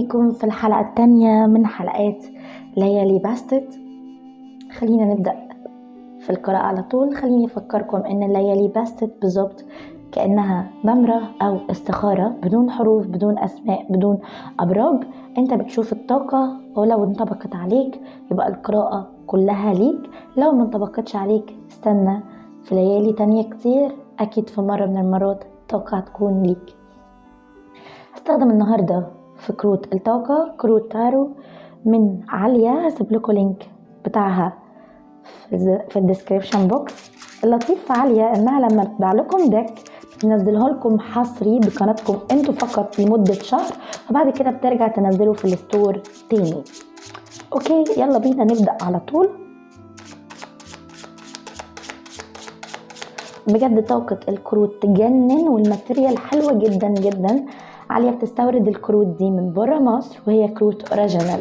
بيكم في الحلقة الثانية من حلقات ليالي باستت. خلينا نبدأ في القراءة على طول. خليني أفكركم إن ليالي باستت بالظبط كأنها نمرة أو استخارة، بدون حروف، بدون أسماء، بدون أبراج. أنت بتشوف الطاقة، ولو انطبقت عليك يبقى القراءة كلها ليك، لو ما انطبقتش عليك استنى في ليالي تانية كتير، أكيد في مرة من المرات الطاقة هتكون ليك. هستخدم النهاردة في كروت الطاقة كروت تارو من عالية، هسيب لكم link بتاعها في ال description box. اللطيف في عالية انها لما تبيع لكم deck بتنزله لكم حصري بقناتكم انتوا فقط لمدة شهر، وبعد كده بترجع تنزله في ال store تاني. okay، يلا بينا نبدأ على طول. بجد طاقة الكروت تجنن، وال material حلوة جدا جدا. عالية بتستورد الكروت دي من برا مصر، وهي كروت original.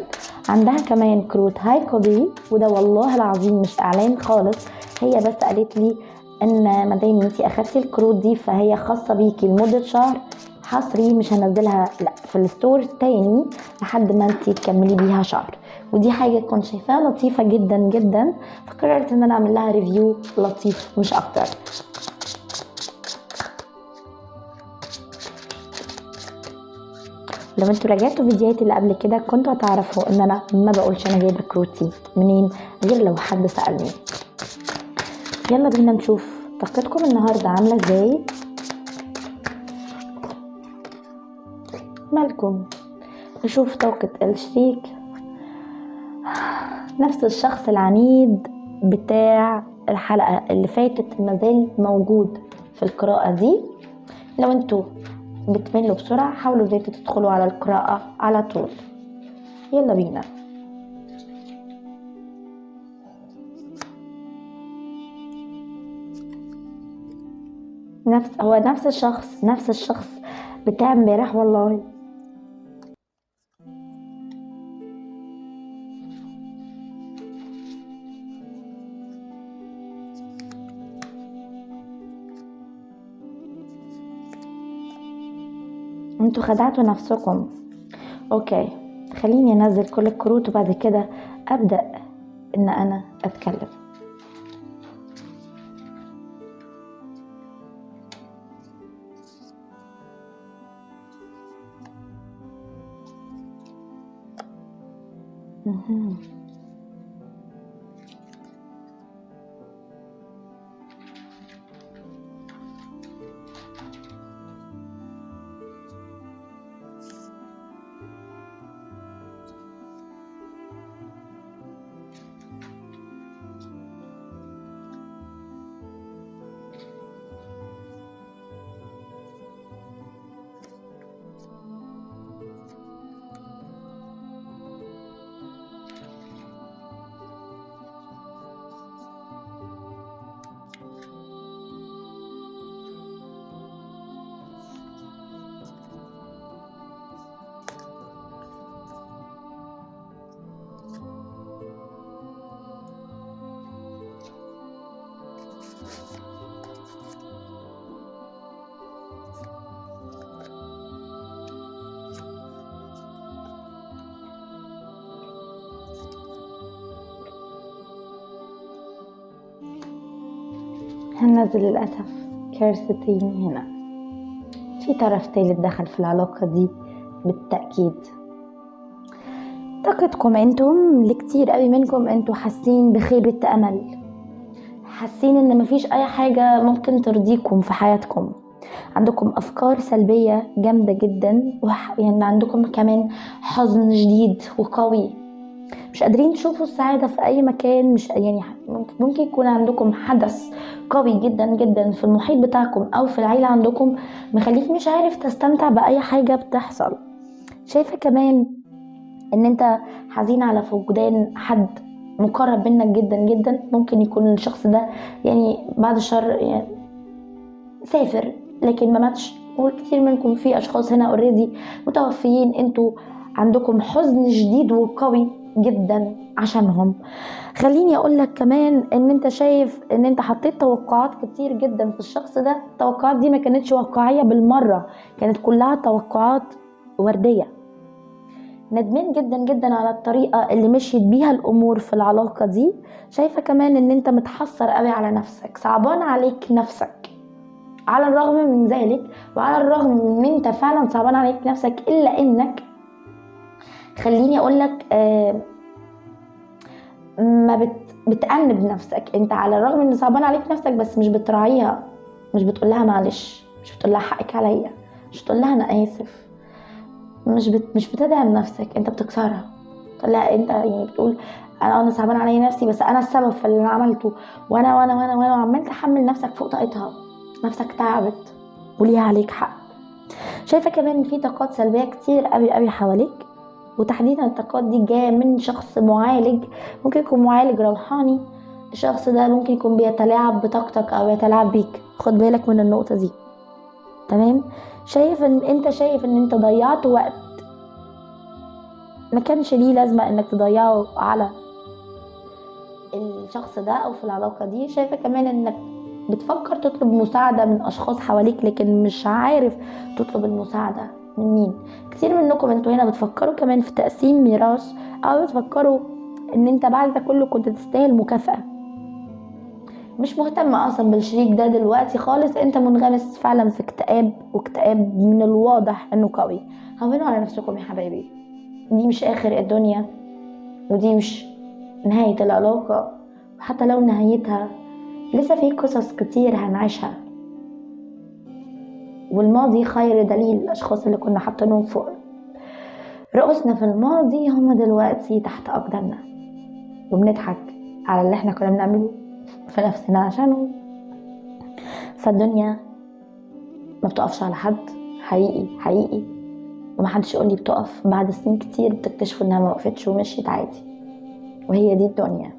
عندها كمان كروت high copy، وده والله العظيم مش اعلان خالص، هي بس قالت لي ان ما دام انتي اخدتي الكروت دي فهي خاصة بيكي لمدة شهر حصري، مش هنزلها لا في ال store تاني لحد ما انتي تكملي بيها شهر. ودي حاجة كنت شايفاها لطيفة جدا جدا، فقررت ان انا اعمل لها review لطيف مش اكتر. لو انتوا راجعتوا فيديوهاتي اللي قبل كده كنتوا هتعرفوا ان انا ما بقولش انا جايبه كروتي منين غير لو حد سألني. يلا بينا نشوف طاقتكم النهارده عامله ازاي. مالكم؟ نشوف طاقة الشريك. نفس الشخص العنيد بتاع الحلقة اللي فاتت مازال موجود في القراءة دي. لو انتوا بتملوا بسرعة حاولوا ازاي تدخلوا على القراءة على طول. يلا بينا. نفس الشخص، نفس الشخص بتاع امبارح والله. انتوا خدعتوا نفسكم. okay، خليني انزل كل الكروت وبعد كده ابدأ ان انا اتكلم. هننزل للأسف كارثتين هنا. في طرف تالت دخل في العلاقة دي بالتأكيد. طاقتكم انتم لكتير قوي منكم انتوا حاسين بخيبة أمل، حاسين ان مفيش اي حاجة ممكن ترضيكم في حياتكم، عندكم افكار سلبية جامدة جدا، يعني عندكم كمان حزن شديد وقوي، مش قادرين تشوفوا السعادة في اي مكان. مش يعني ممكن يكون عندكم حدث قوي جدا جدا في المحيط بتاعكم او في العيلة عندكم مخليك مش عارف تستمتع باي حاجة بتحصل. شايفة كمان ان انت حزين على فقدان حد مقرب منك جدا جدا، ممكن يكون الشخص ده يعني بعد الشر يعني سافر لكن ما ماتش، وكتير منكم في اشخاص هنا already متوفيين، انتوا عندكم حزن شديد وقوي جدا عشانهم. خليني اقول لك كمان ان انت شايف ان انت حطيت توقعات كتير جدا في الشخص ده، التوقعات دي ما كانتش واقعية بالمرة، كانت كلها توقعات وردية. ندمان جدا جدا على الطريقة اللي مشيت بيها الأمور في العلاقة دي. شايفة كمان ان انت متحسر قوي على نفسك، صعبان عليك نفسك. على الرغم من ذلك وعلى الرغم من ان انت فعلا صعبان عليك نفسك، الا انك خليني اقولك ما بتأنب نفسك. انت على الرغم ان صعبان عليك نفسك بس مش بتراعيها، مش بتقولها معلش، مش بتقولها حقك عليا، مش بتقولها انا اسف، مش بتدعم نفسك، انت بتكسرها. تقول لها انت يعني بتقول انا صعبان عليا نفسي بس انا السبب في اللي انا عملته، وانا وانا وانا وانا، وعمال تحمل نفسك فوق طاقتها. نفسك تعبت وليها عليك حق. شايفه كمان ان في طاقات سلبية كتير قوي قوي حواليك، وتحديدا الطاقات دي جاية من شخص معالج، ممكن يكون معالج روحاني. الشخص ده ممكن يكون بيتلاعب بطاقتك او يتلاعب بيك، خد بالك من النقطة دي. تمام؟ شايف ان انت شايف ان انت ضيعت وقت ما كانش ليه لازمه انك تضيعه على الشخص ده او في العلاقة دي. شايفه كمان انك بتفكر تطلب مساعدة من اشخاص حواليك لكن مش عارف تطلب المساعدة من مين. كتير منكم انتوا هنا بتفكروا كمان في تقسيم ميراث، او بتفكروا ان انت بعد ده كله كنت تستاهل مكافأة. مش مهتم اصلا بالشريك ده دلوقتي خالص، انت منغمس فعلا في اكتئاب، واكتئاب من الواضح انه قوي. هونوا على نفسكم يا حبايبي، دي مش اخر الدنيا ودي مش نهاية العلاقة، وحتى لو نهايتها لسه في قصص كتير هنعيشها. والماضي خير دليل. الأشخاص اللي كنا حاطينهم فوق رؤوسنا في الماضي هم دلوقتي تحت أقدامنا، وبنضحك على اللي احنا كنا بنعمله في نفسنا عشانهم. فالدنيا ما بتقفش على حد حقيقي حقيقي، ومحدش يقولي بتقف. بعد سنين كتير بتكتشفوا انها ما وقفتش ومشيت عادي، وهي دي الدنيا.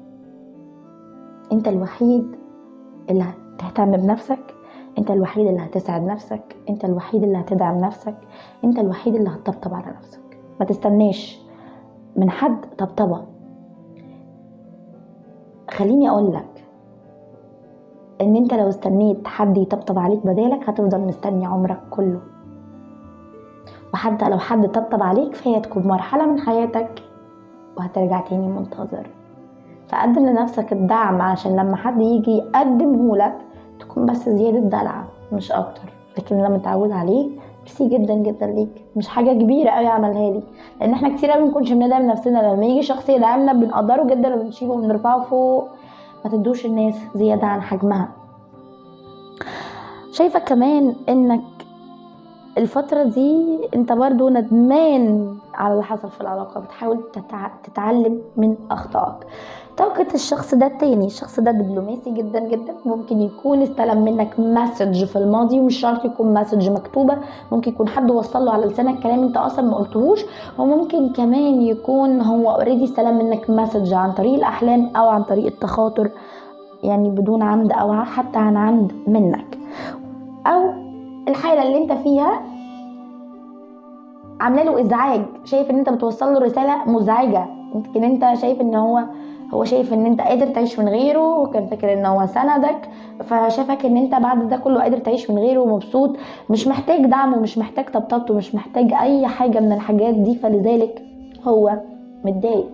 انت الوحيد اللي هتهتم بنفسك، انت الوحيد اللي هتسعد نفسك، انت الوحيد اللي هتدعم نفسك، انت الوحيد اللي هتطبطب على نفسك. ما تستناش من حد طبطبة. خليني اقول لك ان انت لو استنيت حد يطبطب عليك بدالك هتفضل مستني عمرك كله. وحتى لو حد طبطب عليك فهي تكون مرحلة من حياتك وهترجع تاني منتظر. فقدم لنفسك الدعم عشان لما حد يجي يقدمه لك تكون بس زيادة دلع مش اكتر. لكن لما متعود عليه ميرسي جدا جدا ليك، مش حاجة كبيرة قوي عملها لي، لان احنا كتير قوي بنكونش بندعم نفسنا. لما يجي شخص يدعمنا بنقدره جدا وبنشيله وبنرفعه فوق. ما تدوش الناس زيادة عن حجمها. شايفة كمان انك الفترة دي انت برضو ندمان على اللي حصل في العلاقة، بتحاول تتعلم من اخطائك. طاقة الشخص ده التاني، الشخص ده دبلوماسي جدا جدا، ممكن يكون استلم منك message في الماضي، ومش شرط يكون message مكتوبة، ممكن يكون حد وصل له على لسانك كلام انت اصلا ما قلتهوش، وممكن كمان يكون هو already استلم منك message عن طريق الاحلام او عن طريق التخاطر، يعني بدون عمد او حتى عن عمد منك، او الحالة اللي انت فيها عامله له ازعاج، شايف ان انت بتوصل له رسالة مزعجة. يمكن انت شايف ان هو شايف ان انت قادر تعيش من غيره، وكان فاكر ان هو سندك، فشافك ان انت بعد ده كله قادر تعيش من غيره ومبسوط، مش محتاج دعم ومش محتاج طبطبته ومش محتاج اي حاجة من الحاجات دي، فلذلك هو متضايق.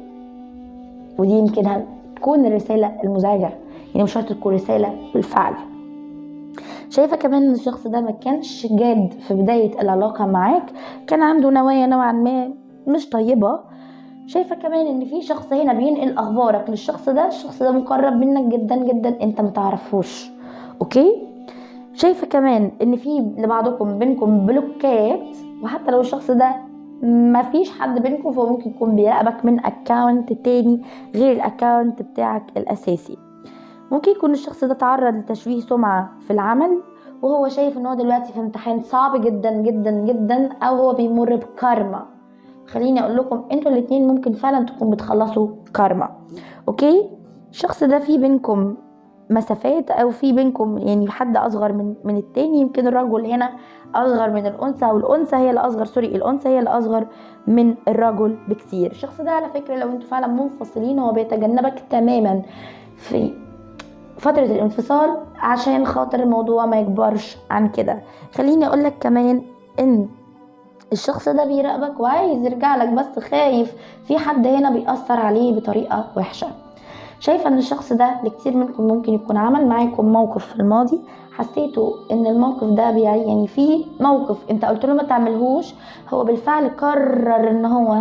ودي يمكن هتكون الرسالة المزعجة، يعني مش شرط تكون رسالة بالفعل. شايفة كمان ان الشخص ده ما كانش جاد في بداية العلاقة معاك، كان عنده نوايا نوعا ما مش طيبة. شايفة كمان ان في شخص هنا بينقل اخبارك للشخص ده، الشخص ده مقرب منك جدا جدا انت متعرفوش. okay؟ شايفة كمان ان في لبعضكم بينكم بلوكات، وحتى لو الشخص ده ما فيش حد بينكم فهو ممكن يكون بيراقبك من account تاني غير ال account بتاعك الاساسي. ممكن يكون الشخص ده تعرض لتشويه سمعة في العمل، وهو شايف ان هو دلوقتي في امتحان صعب جدا جدا جدا، او هو بيمر بكارما. خليني اقول لكم انتوا الاتنين ممكن فعلا تكون بتخلصوا كارما. okay؟ الشخص ده في بينكم مسافات، او في بينكم يعني حد اصغر من التاني. يمكن الرجل هنا اصغر من الانثى، او الانثى هي الاصغر، sorry الانثى هي الاصغر من الرجل بكتير. الشخص ده على فكرة لو انتوا فعلا منفصلين هو بيتجنبك تماما في فترة الانفصال عشان خاطر الموضوع ما يكبرش عن كده. خليني اقولك كمان ان الشخص ده بيراقبك وعايز يرجع لك، بس خايف، في حد هنا بيأثر عليه بطريقة وحشة. شايفة ان الشخص ده لكتير منكم ممكن يكون عمل معاكم موقف في الماضي، حسيتوا ان الموقف ده يعني في موقف انت قلت له ما تعملهوش، هو بالفعل قرر ان هو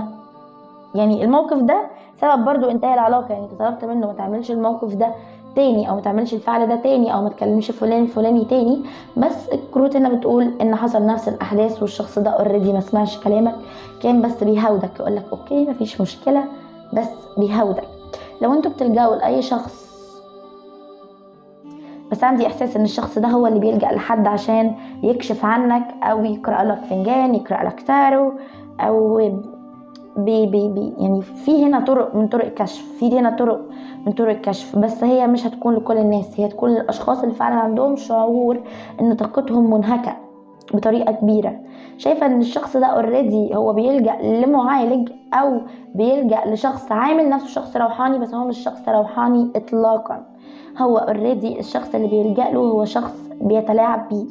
يعني الموقف ده سبب برضو انتهاء العلاقة. يعني انت طلبت منه ما تعملش الموقف ده تاني، او ما تعملش الفعل ده تاني، او ما تكلمش فلان فلاني تاني، بس الكروت هنا بتقول ان حصل نفس الاحداث، والشخص ده already ما سمعش كلامك، كان بس بيهودك، يقول لك okay مفيش مشكلة، بس بيهودك. لو انتوا بتلجأوا لاي شخص، بس عندي احساس ان الشخص ده هو اللي بيلجأ لحد عشان يكشف عنك، او يقرأ لك فنجان، يقرأ لك تارو، او بي بي بي يعني في هنا طرق من طرق الكشف، في هنا طرق من طرق الكشف، بس هي مش هتكون لكل الناس، هي هتكون للاشخاص اللي فعلا عندهم شعور ان طاقتهم منهكة بطريقة كبيرة. شايفه ان الشخص ده already هو بيلجأ لمعالج، او بيلجأ لشخص عامل نفسه شخص روحاني، بس هو مش شخص روحاني اطلاقا. هو already الشخص اللي بيلجأ له هو شخص بيتلاعب بيه.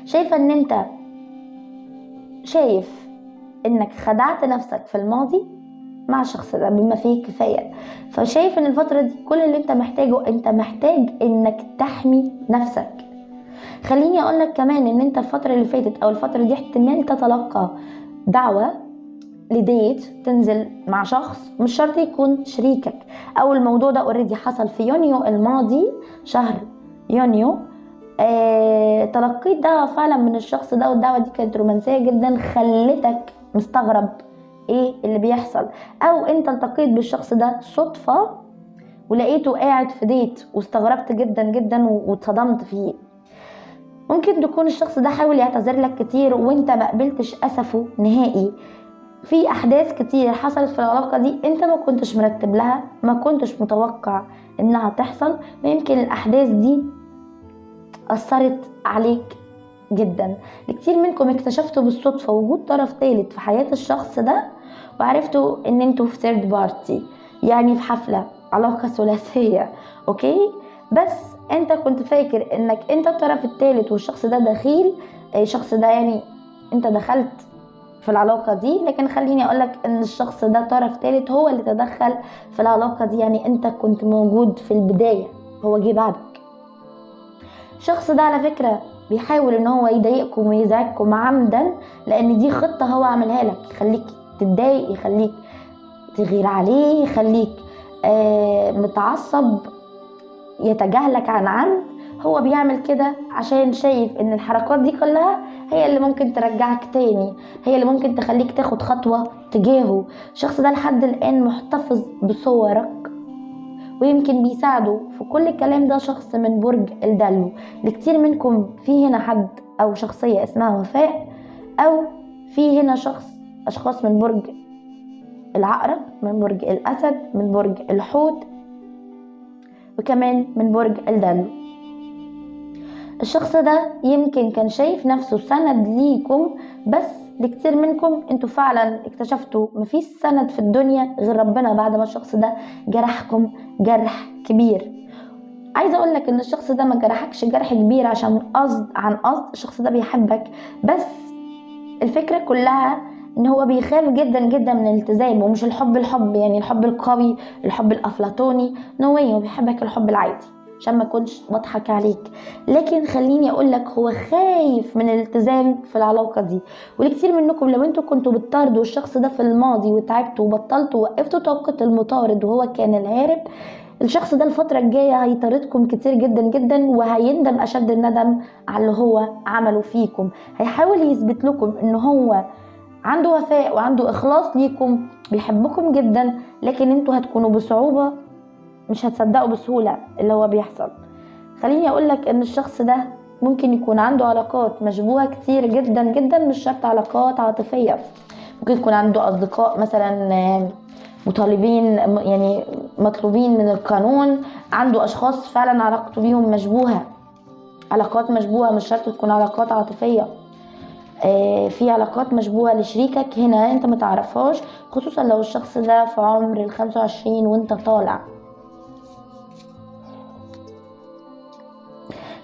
شايفه ان انت شايف انك خدعت نفسك في الماضي مع الشخص ده بما فيه كفاية، فشايف ان الفترة دي كل اللي انت محتاجه، انت محتاج انك تحمي نفسك. خليني اقولك كمان ان انت الفترة اللي فاتت او الفترة دي احتمال تتلقى دعوة ل date، تنزل مع شخص مش شرط يكون شريكك، او الموضوع ده already حصل في يونيو الماضي، شهر يونيو. تلقيت دعوة فعلا من الشخص ده، والدعوة دي كانت رومانسية جدا، خلتك مستغرب ايه اللي بيحصل، او انت التقيت بالشخص ده صدفة ولقيته قاعد في date واستغربت جدا جدا واتصدمت فيه. ممكن تكون الشخص ده حاول يعتذر لك كتير وانت ما قبلتش اسفه نهائي. في احداث كتير حصلت في العلاقة دي انت ما كنتش مرتب لها، ما كنتش متوقع انها تحصل، ويمكن الاحداث دي اثرت عليك جدا. كتير منكم اكتشفتوا بالصدفة وجود طرف ثالث في حياة الشخص ده، وعرفتوا ان انتوا في third party، يعني في حفلة علاقة ثلاثية، okay؟ بس انت كنت فاكر انك انت الطرف الثالث والشخص ده دخيل، الشخص ده يعني انت دخلت في العلاقة دي، لكن خليني اقولك ان الشخص ده طرف ثالث هو اللي تدخل في العلاقة دي، يعني انت كنت موجود في البداية، هو جه بعدك. الشخص ده على فكرة بيحاول ان هو يضايقكم ويزعجكم عمدا، لان دي خطة هو عاملها لك، يخليك تتضايق، يخليك تغير عليه، يخليك متعصب، يتجاهلك عن عمد. هو بيعمل كده عشان شايف ان الحركات دي كلها هي اللي ممكن ترجعك تاني، هي اللي ممكن تخليك تاخد خطوة تجاهه. الشخص ده لحد الآن محتفظ بصورك، ويمكن بيساعده في كل الكلام ده شخص من برج الدلو. لكتير منكم في هنا حد او شخصية اسمها وفاء، او في هنا اشخاص من برج العقرب، من برج الاسد، من برج الحوت، وكمان من برج الدلو. الشخص ده يمكن كان شايف نفسه سند ليكم، بس لكتير منكم انتوا فعلا اكتشفتوا مفيش سند في الدنيا غير ربنا بعد ما الشخص ده جرحكم جرح كبير. عايزه اقول لك ان الشخص ده ما جرحكش جرح كبير عشان قصد عن قصد، الشخص ده بيحبك، بس الفكرة كلها ان هو بيخاف جدا جدا من الالتزام، ومش الحب الحب يعني الحب القوي، الحب الافلاطوني، no way، هو بيحبك الحب العادي عشان ما كنتش بضحك عليك. لكن خليني اقول لك هو خايف من الالتزام في العلاقة دي. ولكتير منكم لو انتوا كنتوا بتطاردوا الشخص ده في الماضي وتعبتوا وبطلتوا ووقفتوا طاقة المطارد وهو كان الهارب، الشخص ده الفترة الجاية هيطاردكم كتير جدا جدا، وهيندم اشد الندم على اللي هو عمله فيكم. هيحاول يثبت لكم ان هو عنده وفاء وعنده اخلاص ليكم، بيحبكم جدا، لكن انتوا هتكونوا بصعوبة مش هتصدقوا بسهولة اللي هو بيحصل. خليني اقولك ان الشخص ده ممكن يكون عنده علاقات مشبوهة كتير جدا جدا، مش شرط علاقات عاطفية، ممكن يكون عنده اصدقاء مثلا مطالبين يعني مطلوبين من القانون، عنده اشخاص فعلا علاقته بيهم مشبوهة، علاقات مشبوهة مش شرط تكون علاقات عاطفية. في علاقات مشبوهة لشريكك هنا انت ما تعرفهاش، خصوصا لو الشخص ده في عمر 25 وانت طالع.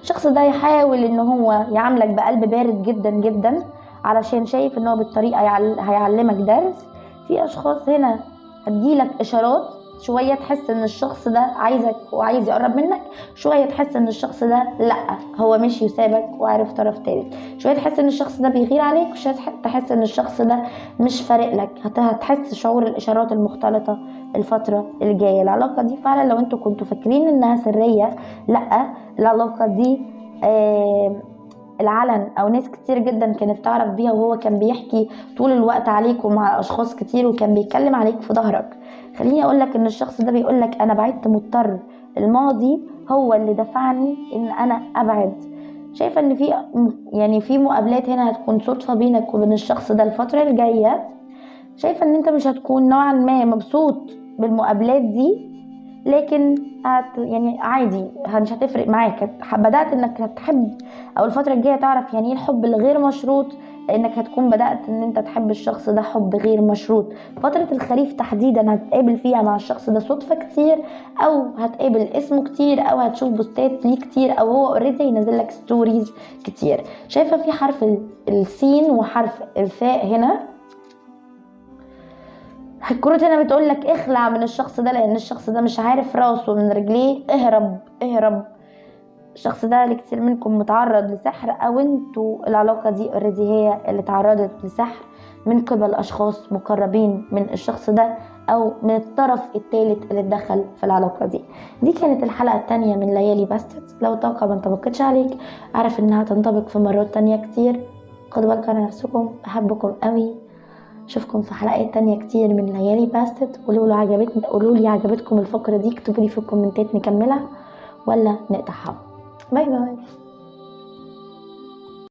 الشخص ده يحاول ان هو يعاملك بقلب بارد جدا جدا علشان شايف ان هو بالطريقة هيعلمك درس. في اشخاص هنا هتجيلك اشارات، شوية تحس ان الشخص ده عايزك وعايز يقرب منك، شوية تحس ان الشخص ده لا هو مشي وسابك وعرف طرف تالت، شوية تحس ان الشخص ده بيغير عليك، وشوية تحس ان الشخص ده مش فارق لك. هتحس شعور الاشارات المختلطة الفترة الجاية. العلاقة دي فعلا لو انتوا كنتوا فاكرين انها سرية، لا، العلاقة دي العلن، او ناس كتير جدا كانت تعرف بيها، وهو كان بيحكي طول الوقت عليك ومع اشخاص كتير، وكان بيتكلم عليك في ظهرك. خليني اقولك ان الشخص ده بيقولك انا بعدت مضطر، الماضي هو اللي دفعني ان انا ابعد. شايفه ان في يعني في مقابلات هنا هتكون صدفة بينك وبين الشخص ده الفترة الجاية. شايفه ان انت مش هتكون نوعا ما مبسوط بالمقابلات دي، لكن يعني عادي، مش هتفرق معاك. بدأت انك هتحب، او الفترة الجاية تعرف يعني ايه الحب الغير مشروط، لانك هتكون بدأت ان انت تحب الشخص ده حب غير مشروط. فترة الخريف تحديدا هتقابل فيها مع الشخص ده صدفة كتير، او هتقابل اسمه كتير، او هتشوف بوستات ليه كتير، او هو already ينزل لك stories كتير. شايفة في حرف السين وحرف الفاء هنا. الكروت هنا بتقول لك اخلع من الشخص ده، لان الشخص ده مش عارف راسه من رجليه. اهرب اهرب. الشخص ده اللي كتير منكم متعرض لسحر، او انتوا العلاقة دي already هي اللي تعرضت لسحر من قبل اشخاص مقربين من الشخص ده، او من الطرف الثالث اللي اتدخل في العلاقة دي. دي كانت الحلقة الثانية من ليالي باستت. لو طاقة ما انطبقتش عليك، اعرف انها تنطبق في مرات تانية كتير. خدوا بالكم على نفسكم، بحبكم قوي. اشوفكم في حلقات تانية كتير من ليالي باستت. قولوا لي عجبتكم الفقرة دي، اكتبوا لي في الكومنتات نكملها ولا نقطعها. bye bye.